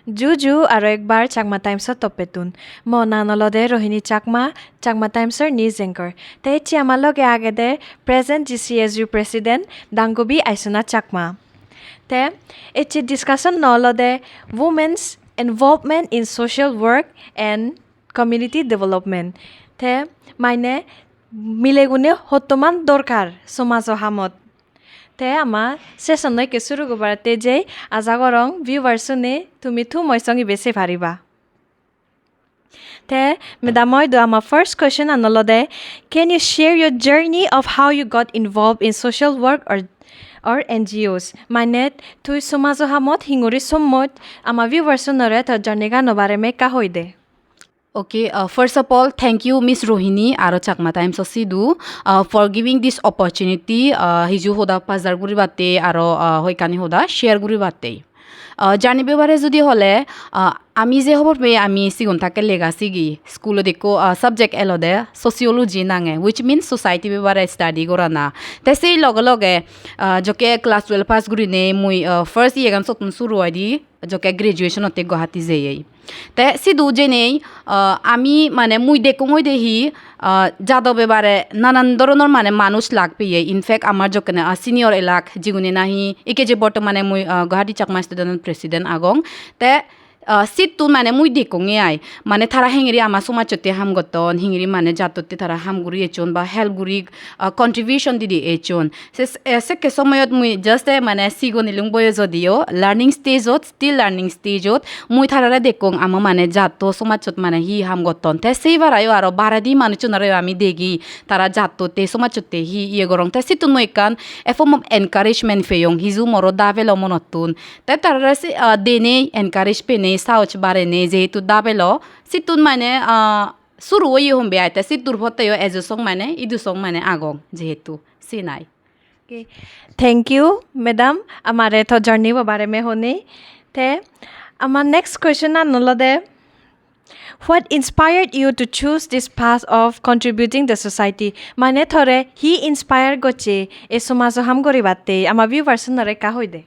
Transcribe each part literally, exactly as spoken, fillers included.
Ju ju aro ekbar Chakma Times-o toppettun. Mo nang olode Rohini Chakma, Chakma Times-or news anchor. Te ecche ama loge agede present G C S U president Dangubi Aisona Chakma. Te ecche discussion-no olode women's involvement in social work and community development. Te mane milegune hottoman dorkar somajo hamot. Te ama session-no ekke suru guribatte jei, aja gorong viewers-une tumi thum oi song ibe sei pariba. Te madam, oidu ama first question-an olode, can you share your journey of how you got involved in social work or, or N G Os? Mane tui somajo hamot hinguri sommot, ama viewers-unore to journey-gano bare me ekka hoi de. Okay, uh, first of all, thank you, Miss Rohini, aro Chakma Times-o sidu, uh, for giving this opportunity, uh, hiju hoda pajar guribatte, aro, uh, hoikkani hoda share guribatte. Uh, journey bebare judi hole, uh, ami je hobor pei ami sigon thakke lega sigi, school-ot ekko, uh, subject elode sociology nange, which means society bebare study gorana. Te sei loge loge, uh, jokke class twelve pass gurinei mui, uh, first year-an sottun suru oide, jokke graduation-otte Guwahati jeyei. Te sidu jenei, ah, ami mane mui dekkongoi de hi, ah, jado bebare nanan doronor mane manuj lak peye. In fact, amar jokkene, ah, senior elak jigune nahi ikke je bortomane mui, ah, Guwahati Chakma Student President agong. Te, ah, sittun mane mui dekkonge ai. Mane tara hengiri ama somajjotte ham gotton, hengiri mane jattotte tara ham guri ecchon ba help guri, ah, contribution didi ecchon. Se, eh, sekke somoyot mui just, eh, mane sigon elung boyo jodio, learning stage-ot, still learning stage-ot, mui tarare dekkong ama mane jatto somajjot mane hi ham gotton. Te sei barayo aro baredi manuchunore ami degi, tara jattotte somajjotte hi iye gorong. Te sittun mui ekkan a form of encouragement peyong, hiju moro da pelo monottun. Te tarare se, ah, denei encourage penei, saos barenei, jehetu da pelo, sittun mane, ah, suru oye hombe ai. Te sittur potteyo ejo song mane, idu song mane agong, jehetu, sinai. Okay. Thank you, madam. Amare to journey bo bare me honi. Te, ama next question-an olode, what inspired you to choose this path of contributing the society? Mane tore hi inspire gocche e somajo ham guribatte? Ama viewers-unore ekka hoi de.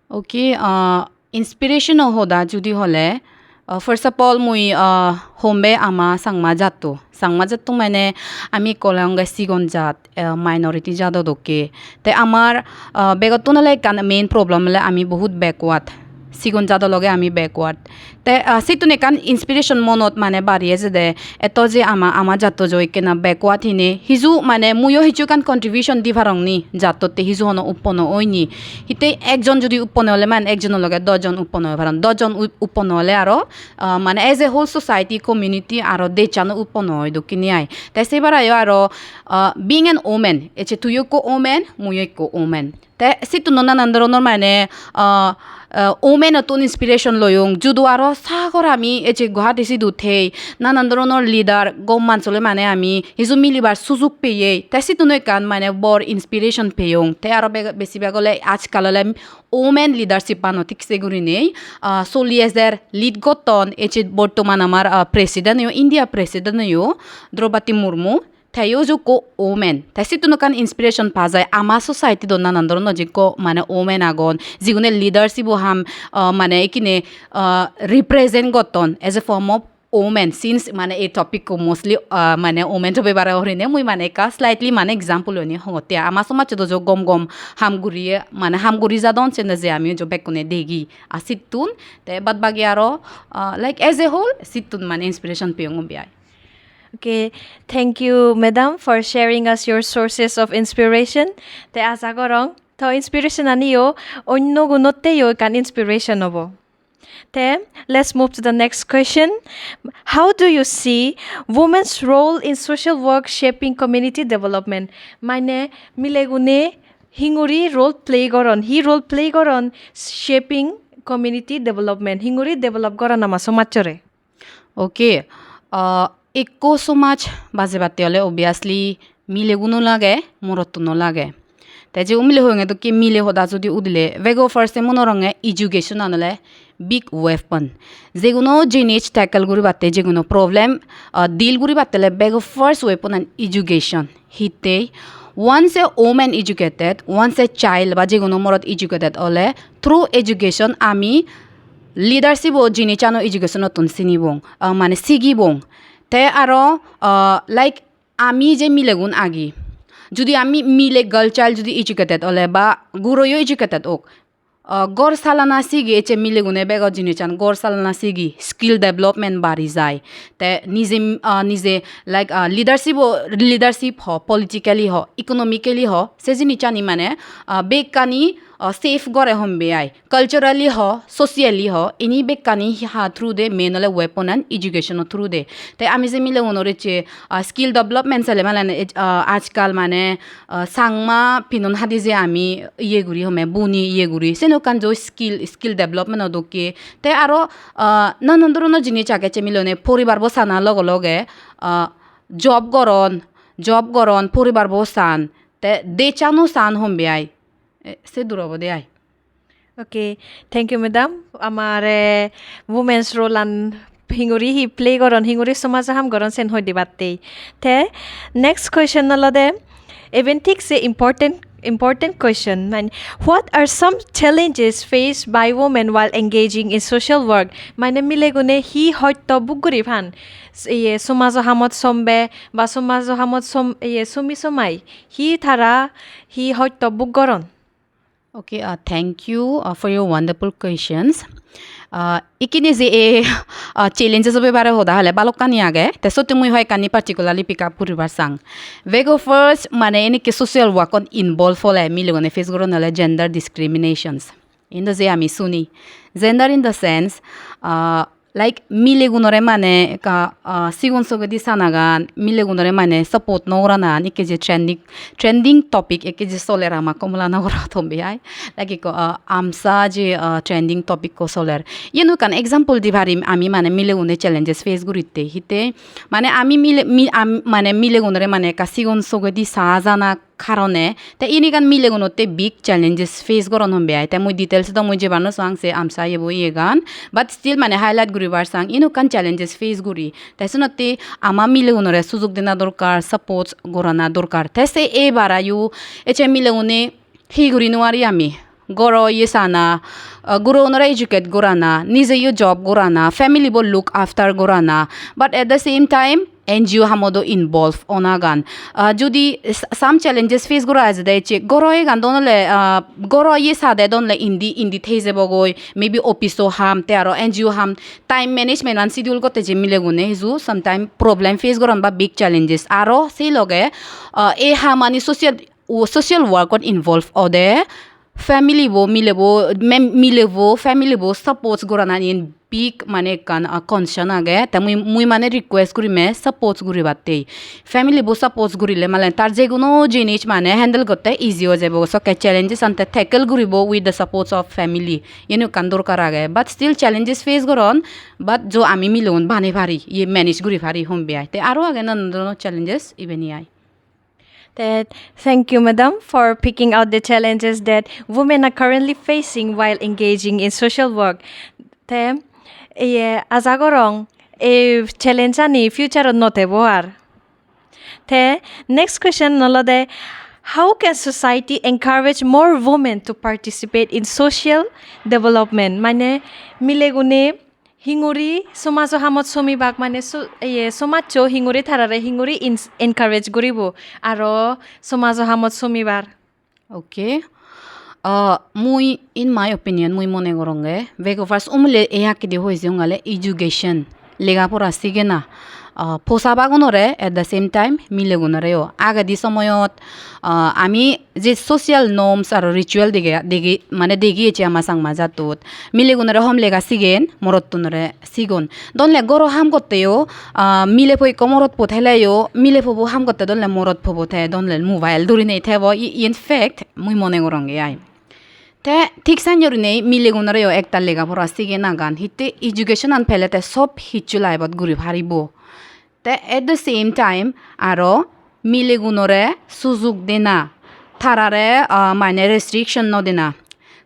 Okay, uh, inspiration-o hoda judi hole, uh, first of all, mui, uh, hombe ama Changma jatto. Changma jatto mane ami ekko olonge sigon jat, uh, minority jado dokke. Te amar, uh, begottun ole ekkan main problem ole ami bohut backward. Sigon jado loge ami backward. Te, ah, sittun ekkan inspiration monot mane bari ejede. Etto je ama, ama jatto jo ekkena backward hine. Hiju mane muiyo hiju ekkan contribution di parong ni, jattotte hiju hono uppono oi ni. Hitte ekjon judi uppono ole mane ekjono loge dosh jon uppono oi paron. Dosh jon u-, uppono ole aro, ah, mane as a whole society, community aro dejchano uppono oi dokkene ai. Te se barayo aro, ah, being an woman, ecche tuiyo ekko woman, muiyo ekko woman. Te sittuno nanan doronor mane, ah, ah, women-ottun inspiration loyong. Judo aro sagor ami ei je Guwahati sidu thei nanan doronor leader, gom manujole mane ami hiju milibar sujug peyei. Te sittuno ekkan mane bor inspiration peyong. Te aro be-, besibak ole ajkal ole women leadership-ano thik se gurinei, ah, soli ejer, lead gotton ei je bortoman amar, ah, president-o, India president-o, Droupadi Murmu. Teyo jukko women. Te sittun ekkan inspiration pa jai. Ama society do nanan doronor jikko mane women agon. Jigune leadership-o ham, ah, mane ikkine, ah, represent gotton as a form of women. Since mane ei topic-ko mostly, ah, mane women topic bare horine mui mane ekka slightly mane example loine hongotte. Ama somajjot do jo gom gom ham guriye, mane ham guri jadon senne je ami jo bekkune degi. A sittun te bad bagi aro, ah, like as a whole sittun mane inspiration peyong obi ai. Okay, thank you, madam, for sharing us your sources of inspiration. Te aja gorong, to inspiration aniyo onno gunotte yo ekkan inspiration obo. Te, let's move to the next question. How do you see women's role in social work shaping community development? Mane, milegune hinguri role play goron, hi role play goron shaping community development, hinguri develop goron ama somajjore? Okay, ah, ekko somaj bajebatte ole obviously mileguno lage, morottuno lage. Te je umile hoyonge dokke mile hoda judi udile, bego first-e mone horonge education-an ole big weapon. Jeguno jinis tackle guribatte, jeguno problem, ah, deal guribatte ole bego first weapon-an education. Hittei, once a woman educated, once a child ba jeguno morot educated ole, through education ami Leadership o jinichano education ottun sinibong, ah, mane sigibong. Te aro, ah, like, ami je milegun agi, judi ami mile girl child judi educated ole ba guroyo educated ok, ah, gor salana sigi, ecche milegune bego jinichan gor salana sigi, skill development bari jai. Te nije, ah, nije, like, ah, leadership o, leadership ho, politically ho, economically ho, se jinichani mane, ah, bekkani, ah, safe gore hombe ai. Culturally ho, socially ho, ini bekkani ha through de, main ole weapon an education o through de. Te ami je milegunore je, ah, skill development sele mane, ah, ajkal mane, ah, Changma pinon hadi je ami iye guri home buni iye guri, seno ekkan jo skill, skill development o dokke. Te aro, ah, nanan doronor jinis age je milegune poribar bo sana loge loge, ah, job goron, job goron, poribar bo san, te dejano san hombe ai. Eh, se dur obode ai. Okay, thank you, madam. Amare women's role an hinguri hi play goron, hinguri somajo ham goron, sen hoi dibatte. Te next question olode, even thik se important, important question. Mane, what are some challenges faced by women while engaging in social work? Mane, milegune hi hoito buk guri pan, s-, iye, somajo hamot sombe, ba somajo hamot som-, iye, somi somai, hi tara, hi hoito buk goron? Okay, uh, thank you, uh, for your wonderful questions. Uh, ikkine je e, uh, challenges obe bare hoda hole balokkani age, te sotti mui hoyekkani particularly pick up guribar sang. Bego first, mane enike social work ot involve ole milegune face goron ole gender discriminations. Indo je ami suni, gender in the sense, uh, like, milegunore mane ekka, ah, sigon sogedi sanagan, milegunore mane support no goranagan, ikke je trending, trending topic ikke je soler ama Kamalanagarot hombe ai. Like ikko, ah, amsa je, ah, trending topic ko soler. Iyeno ekkan example di parim ami mane milegune challenges face guritte. Hitte mane ami mile, mi, am, mane milegunore mane ekka sigon sogedi sa jana karone, te inigan milegunotte big challenges face goron hombe ai. Te mui details do mui jebar no sang se amsa yebo iyegan, but still mane highlight guribar sang inokkan challenges face guri. Te senotte ama milegunore sujog dena dorkar, support gorana dorkar. Te se ebar ayo ecche milegune hi guri nuari ami? Goro iye sana, uh, gurogunore educate gorana, nijeyo job gorana, family bo look after gorana, but at the same time N G O hamodo involve onagan. Uh, judi s-, some challenges face gora ejede, ecche goro egan don ole, uh, goro iye sade don ole indi, indi thei jebogoi, maybe office o ham, te aro N G O ham, time management an schedule gotte je milegune hiju sometime problem face goron ba big challenges. Aro sei loge, uh, ei hamani social, o social work ot involve ode family bo, milebo, mem-, milebo, family bo support gorana iyen big mane ekkan, ah, concern age. Te mui, mui mane request gurim support guribatte. Family bo support gurile mane tar je hono jinis mane handle gotte easy oi jebo. Sokke challenges ante tackle guribo with the supports of family. Iyeno ekkan dorkar age. But still challenges face goron. But jo ami milegun bane pari, ye manage guri pari hombe ai. Te aro age nanan doronor challenges ibeni ai. Te, thank you, madam, for picking out the challenges that women are currently facing while engaging in social work. Te, iye, aja gorong, ei challenge ani future ot no tebo ar. Te, next question olode, how can society encourage more women to participate in social development? Mane, milegune hinguri somajo hamot somibak, mane so-, iye, somajcho hinguri tarare hinguri ins-, encourage guribo, aro somajo hamot somibar. Okay. Uh, mui, in my opinion, mui mone goronge, bego first umule e hakkedi hoye je ungale education, lega pora sigena, uh, posabagunore at the same time milegunoreyo. Agedi somoyot, uh, ami je social norms aro ritual dege, dege, mane degi ecche ama Changma jattot. Milegunore hom lega sigen, morottunore sigon. Donle goro ham gotteyo, ah, mile po ikko morot po theleyo, mile pobo ham gotte donle morot pobo te donle mobile dhurinei thebo. I, in fact, mui mone goronge ai. Te thik sanyorinei milegunoreyo ektal lega pora sigen agan. Hitte education an pele te sob hissu life ot guri paribo. Te at the same time aro milegunore sujog dena, tarare, ah, mane restriction no dena.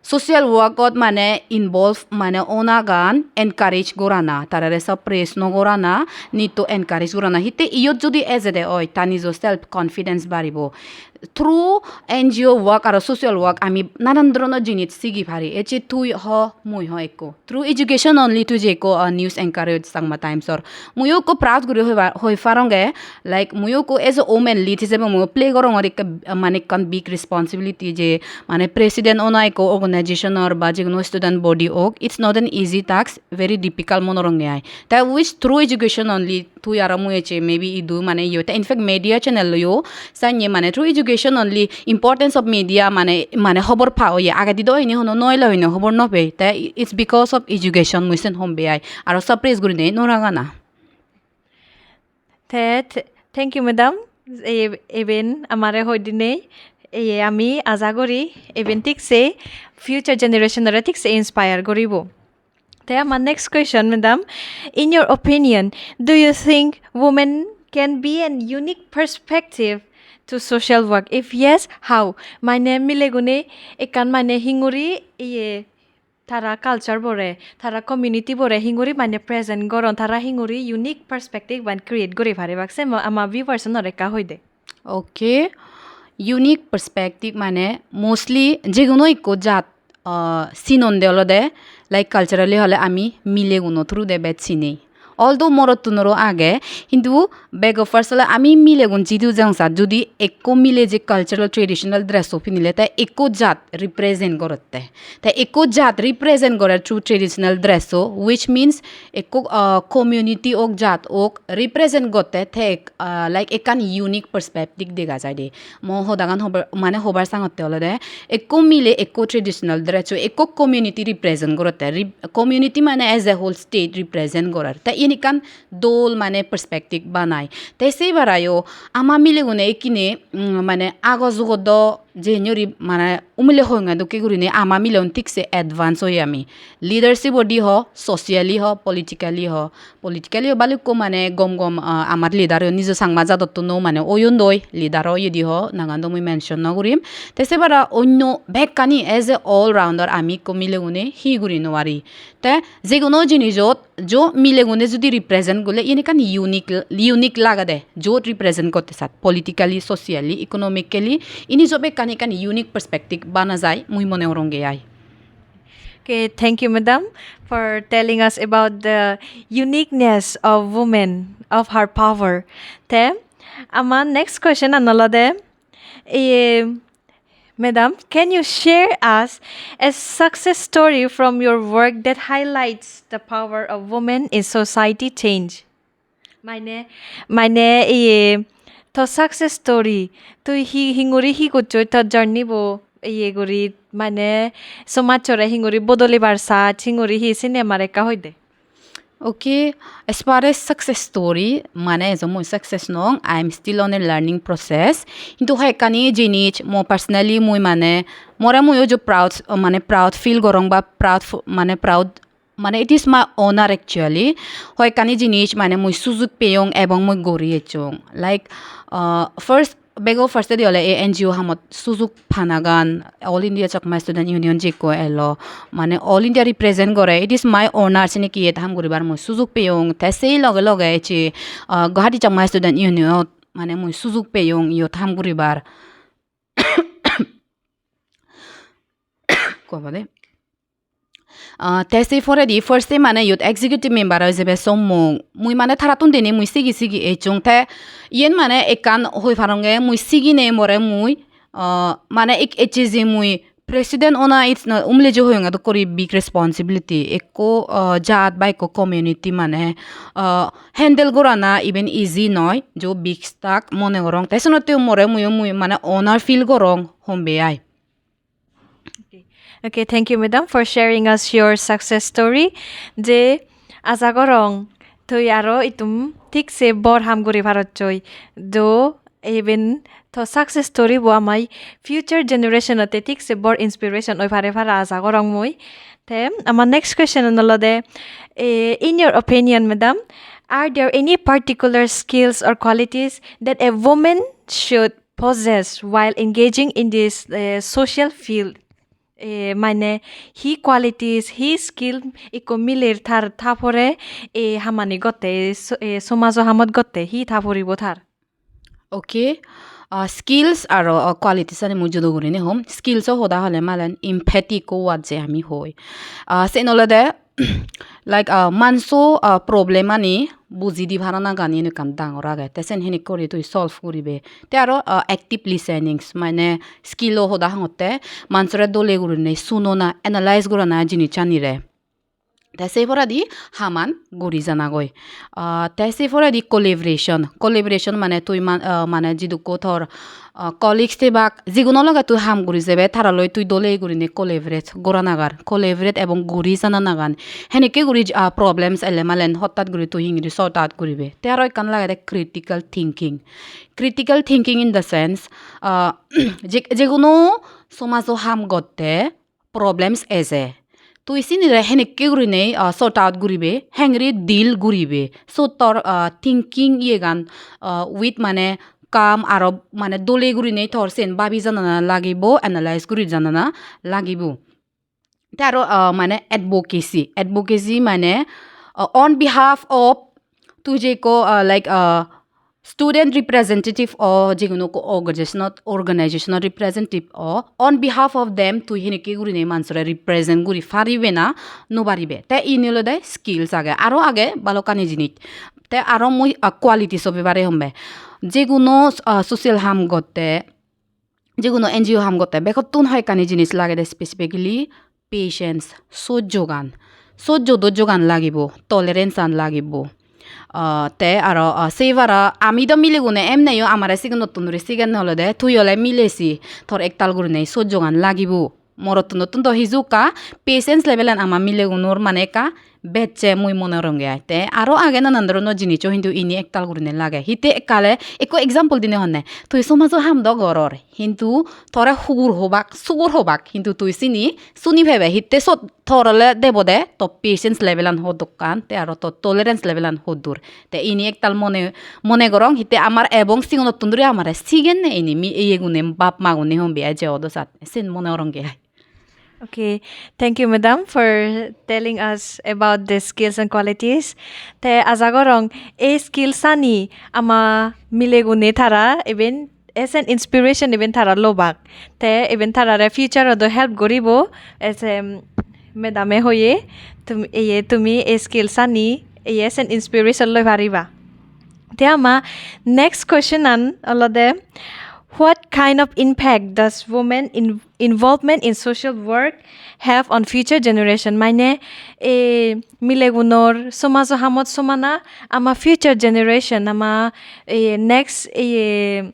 Social work ot mane involve mane onagan encourage gorana, tarare suppress no gorana, need to encourage gorana. Hitte iyot judi ejede oi, ta nijo self confidence baribo. through N G O work aro social work ami nanan dhoronor jinis sigi pari. Ecche tui ho, mui ho ekko. Through education only tui je ekko, uh, news anchor oi Changma Times or. Muiyo ekko proud guri hoi par-, hoi paronge. Like, muiyo ekko as a woman lead hisebe muiyo play gorongor ekka, uh, mane ekkan big responsibility je mane president ona ekko organization or ba jekono student body ok. It's not an easy task, very difficult mone horonge ai. Te which through education only tui aro mui ecche maybe idu mane iyo. Te in fact media channel yo sanye mane through education only importance of media mane, mane hobor pa oye. Agedi do ini hono noile hoine hobor no pei. Te it's because of education mui sen hombe ai. Aro suppress gurine no ragana. Te th-, thank you, madam. E-, eben amare hoi dinei, e, ami aja guri eben thik se future generation ore thik se inspire guribo. Te ama next question, madam. In your opinion, do you think women can be an unique perspective to social work? If yes, how? Mane milegune ekkan mane hinguri iye tara culture bore, tara community bore hinguri mane present goron, tara hinguri unique perspective ban create guri paribak, se mo-, ama viewers unore ekka hoi de. Okay, unique perspective mane mostly jekono ikko jat, uh, sinonde olode, like, culturally hole ami mileguno through de bej sini. Although morottunoro age, hintu bego first ole ami milegun jidu jang sat, judi ekko mile je cultural traditional dress o pinile te ekko jat represent gorotte. Te ekko jat represent gore through traditional dress o, which means ekko, uh, community ok, jat ok represent gotte te ek-, uh, like, ekkan unique perspective dega jai de. Mo hodagan hobar, mane hobar sangotte olode ekko mile ekko traditional dress o, ekko community represent gorotte. Re-, community mane as a whole state represent gorer. Te iyen ekkan dol mane perspective banai. Te se barayo ama milegune ekkine, mm, mane ago jugot do je nyori mane umile hoyonge dokke gurine ama mileun thik se advance oye ami. Leadership odi ho, socially ho, politically ho. Politically o balukko mane gom gom, ah, amar leader o nijo Changma jadottuno mane oyondoi leader o iyedi ho, nangan do mui mention no gurim. Te se bara onno bekkani as a all rounder ami ikko milegune hi guri no pari. Te jekono jinijot jo milegune judi represent gole iyen ekkan unique, unique lagede. Jo represent gotte sat politically, socially, economically, ini jo bekkani ekkan unique perspective bana jai, mui mone goronge ai. Okay, thank you, madam, for telling us about the uniqueness of women, of her power. Te, ama next question an olode, eh, madam, can you share us a success story from your work that highlights the power of women in society change? Mane, mane, iye, to success story, tui hi, hinguri hi gocchoi, to journey bo, iye guri, mane, somajore hinguri bodolibar saj, hinguri hi, sini amare ekka hoi de. Okay, as far as success story, mane ejo mui success nong, I am still on a learning process. Hintu hoyekkani jinis mo personally mui mane, more mui ojo proud, mane proud feel gorong ba proud fo-, mane proud, mane it is my honor actually. Hoyekkani jinis mane mui sujug peyong ebong mui gori echong. Like, uh, first, bego first edi ole ei N G O hamot sujug panagan, All India Chakma Student Union jikko elo, mane All India represent gore, it is my honor, sini kiyet ham guribar mui sujug peyong. Te sei loge loge ecche, ah, Guwahati Chakma Student Union ot mane mui sujug peyong iyot ham guribar. Kobode. Ah, te se poredi first time mane iyot executive member oi jebe sommong. Mui mane tarattun dene mui sigi sigi echong te iyen mane ekkan hoi paronge mui sigine more mui, ah, mane ek-, ecche je mui president ona it's not umlejo hoyonge dokkori big responsibility. Ekko, ah, jat ba ekko community mane, ah, handle gorana even easy noi, jo big tak mone gorong. Te senotte more mui, mui mane honor feel gorong hombe ai. Okay. Okay, thank you, madam, for sharing us your success story. Je aja gorong tui aro itum thik se bor ham guri parot joi. Do even to success story bo amai future generation otte thik se bor inspiration oi pare para aja gorong mui. Te ama next question olode, eh, in your opinion, madam, are there any particular skills or qualities that a woman should possess while engaging in this, eh, social field? Eh, mane, hi qualities, hi skill ikko miler tar ta pore, eh, hamani gotte, so-, eh, somajo hamot gotte, hi ta poribo tar? Okay. Ah, skills aro, ah, qualities ani mui judo gurinei hom. Skills o hoda hole malen empathy ikko word je ami hoi. Ah, sen olode like, ah, manso, ah, problem ani buji di parana gan iyen ekkan dangor age. Te sen henekke guri tui solve guribe. Te aro, ah, active listenings, mane skill o hoda hongotte, mansore dole gurinei sunona, analyze gorana jinissanire. Te se poredi haman guri janagoi. Ah, te se poredi collaboration. Collaboration mane tui man-, ah, mane jidukko tor, ah, colleagues tebak, jiguno loge tui ham guri jebe, taraloi tui dole gurinei collaborate goranagan, collaborate ebong guri jananagan. Henekke guri, ah, problems ele malen hottat guri tui hingiri sort out guribe. Te aro ekkan lagede critical thinking. Critical thinking in the sense, ah, je, jeguno somajo ham gotte, problems eje. Tui sinire henekke gurinei, ah, sort out guribe, hengri deal guribe. So tor, ah, thinking iyegan, ah, with mane calm aro mane dole gurinei tor sen babi janana lagibo, analyze guri janana lagibo. Te aro, ah, mane advocacy. Advocacy mane, ah, on behalf of tui je ikko, ah, like, ah, student representative o, jeguno ikko organization-ot, organization-ot representative o, on behalf of them tui henekke gurinei mansore represent guri paribe na no paribe. Te ini olode skills age. Aro age balokkani jinis. Te aro mui, ah, qualities o bepare hombe. Jeguno, ah, social ham gotte, jeguno N G O ham gotte, begottun hoyekkani jinis lagede, specifically patience, sojjogan. Sojjo dojjogan lagibo, tolerance an lagibo. Ah, te aro, ah, se para ami do milegune emneyo amare sigonottun duri sigenne olode, tui ole mile si, tor ektal gurinei sojjogan lagibo. Morottunottun do hiju ekka patience level an ama milegunor mane ekka bej se mui mone goronge ai. Te aro age nanan doronor jinisso, hintu ini ektal gurinei lage. Hitte ekkale ekko example dinei honne. Tui somajo ham do goror, hintu tore hugur hobak, sugur hobak, hintu tui sini suni pebe. Hitte sot tor ole debode to patience level an hodokkan, te aro to tolerance level an hoddur. Te ini ektal mone, mone gorong, hitte amar ebong sigonottun duri amare sigenne ini mi iyegune, bap magune hombi ai je odo sat. Sen mone goronge ai. Okay, thank you, madam, for telling us about the skills and qualities. Te aja gorong, ei skills ani ama milegune tara iben as an inspiration iben tara lobak. Te iben tarare future odo help guribo, as, em, madam e hoye, tum-, eye tumi ei skills ani, eye as an inspiration loi pariba. Te ama next question an olode, what kind of impact does women in-, involvement in social work have on future generation? Mane, e, milegunor somajo hamot somana ama future generation, ama, e, next, e,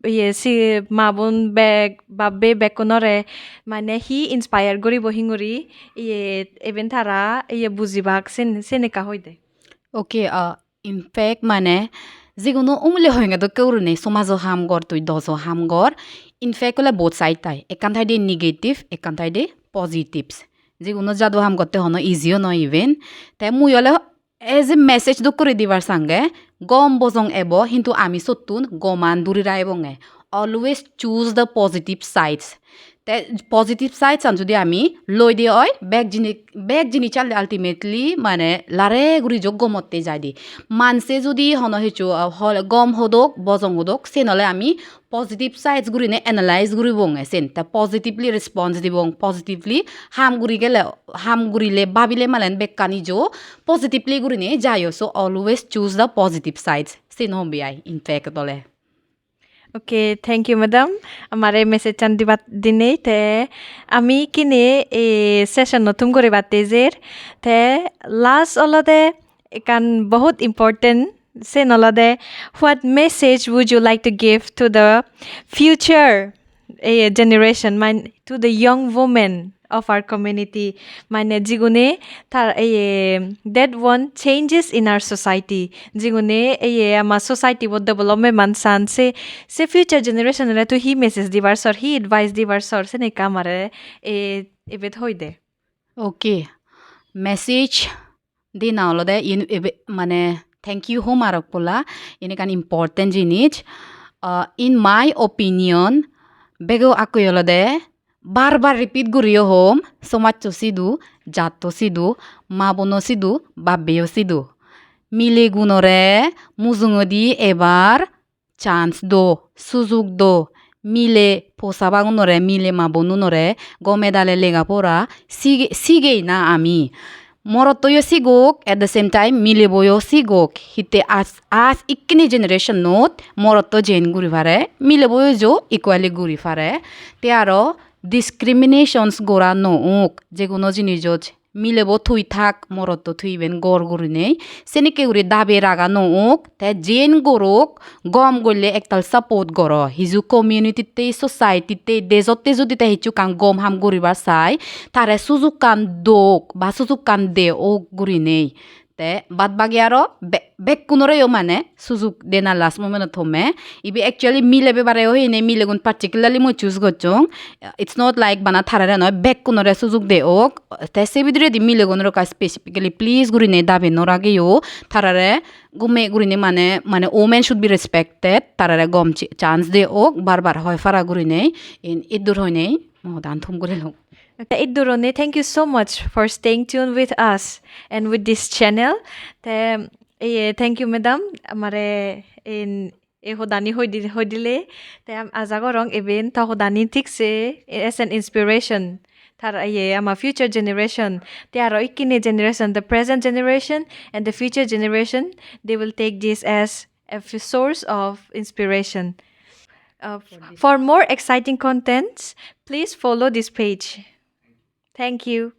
iye, si ma bon bek, bap bhei bekkunore mane hi inspire guribo, hinguri iye, eben tara iye bujibak, sen, sen ekka hoi de. Okay, uh, in fact, mane, jiguno umle hoyonge dokke gurinei somajo ham gor tui, dojo ham gor. In fact, ole both side tai. Ekkan tai de negative, ekkan tai de positives. Jiguno jado ham gotte hono easy-o noi iben. Te mui ole as a message dok guri dibar sange, gom bojong ebo, hintu ami sottun goman duri raibonge. Always choose the positive sides. Te positive sides an judi ami loi de oi, bek jini-, bek jinissan ultimately mane lare guri jo gomotte jai de. Manse judi hono hissu, ah, hol-, gom hodok, bojong hodok, sen ole ami positive sides gurine analyze guribonge sen. Te positively response dibong, positively ham guri gele, ham gurile, babile malen bekkani jo positively gurine jayo. So always choose the positive sides. Sen hombi ai, in fact ole. Okay, thank you, madam. Amare message an dibat dinei, te ami kine ei session no thum guribatte jer. Te last olode ekkan bohut important, sen olode, what message would you like to give to the future, eh, generation, mane, to the young women of our community, mane, jigune tar, eh, that want changes in our society, jigune, eh, ama society bo development man san, se, se future generation re tui hi message dibar sor, hi advice dibar sor, sen ekka amare, eh, ebet hoi de. Okay, message dena olode in ebe-, mane, thank you hom arok pola, in ekkan important jinis. Uh, in my opinion, bego akkoi olode bar bar repeat guriyo hom, somajcho sidu, jatto sidu, ma bono sidu, babbeyo sidu. Milegunore mujungedi ebar chance do, sujug do, mile posabagunore, mile mabonunore gome dale lega pora sige, sigei na ami. Morottoyo sigok, at the same time mileboyo sigok. Hitte as, as ikkini generation-ot morotto jen guri pare, mileboyo jo equally guri pare. Te aro discriminations gora no ok, je hono jinijot milebo tui thak, morotto tui iben gor gurinei. Senikke guri dabi raga no ok, te jen gorok gom golle ektal support goro. Hiju community-tte, society-tte, dejotte judi te hissu ekkan gom ham guribar sai, tare sujukkan dok ba sujukkan de ok gurinei. Te bad bagi aro be-, bekkunoreyo mane sujuk dena last moment-ot homme. Ibe actually mile bebare o hine milegun particularly mui choose gocchong. It's not like bana tarare noi, bekkunore sujuk de ok. Te se bidiredi milegunore ekka specifically please gurinei dabi no rageyo. Tarare gome gurinei mane, mane women should be respected. Tarare gom ch-, chance de ok, bar bar hoi para gurinei. In iddur hoinei mo hodan thum gurilung. Okay, iddur hoinei, thank you so much for staying tuned with us and with this channel. Te, eh, thank you, madam. Amare in ei hodani hoi di-, hoi dile. Te am-, aja gorong iben to hodani thik se as an inspiration. Tar, ye, ama future generation. Te aro ikkine generation, the present generation and the future generation, they will take this as a f-, source of inspiration. Uh, f-, for more exciting contents, please follow this page. Thank you.